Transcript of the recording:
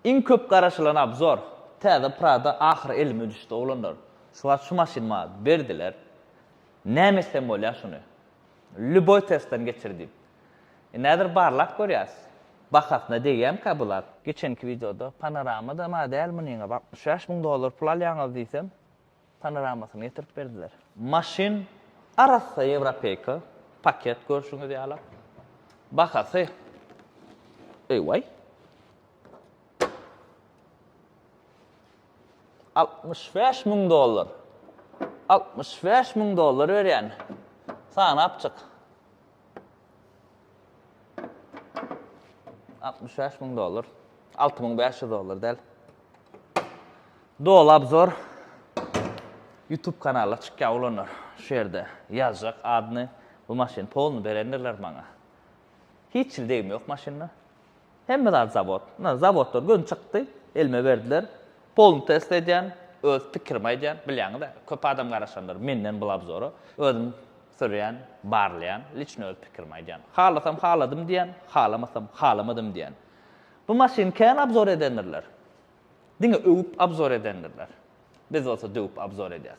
Iň köp garaşylan obzor. Täze Prado ahyry elime düşdi oglanlar. Şu wagt şu maşyny maňa berdiler. Näme etsem bolýar şuny? Lýuboý testden geçir diýip. Indi häzir barlap görýäs. Bahasyna degýämkä bu zat? Geçenki wideoda panorama-da ma däl munyňa 65 müň dollar pul alýaňyz diýsem, panoramasyny getirip berdiler. Maşyn arassa ýewropeýka, paket görşüňiz ýaly. Bahasy Eý-waý. 65 müň dollar. 65 müň dollar berýän. Sanap çyk. 65 müň dollar. 6500 dollar däl. Doly obzor YouTube kanala çykýar oglanlar. Şu ýerde ýazjak adyny bu maşyn polny berendirler maňa. Hiç hili degme ýok maşynda. Hemme zat zawod. Ynha zawoddan göni çykdy, elime berdiler. Polny test edýän, öz pikirimi aýdýan. Bilýäňiz-ä, köp adam garaşandyr menden bul obzora. Özüm sürýän, barlaýan, liçno öz pikirimi aýdýan. Halasam haladym diýýän, halamasam halamadym diýýän. Bu maşyny kän obzor edendirler. Diňe öwüp obzor edendirler. Biz bolsa döwüp obzor edýäs.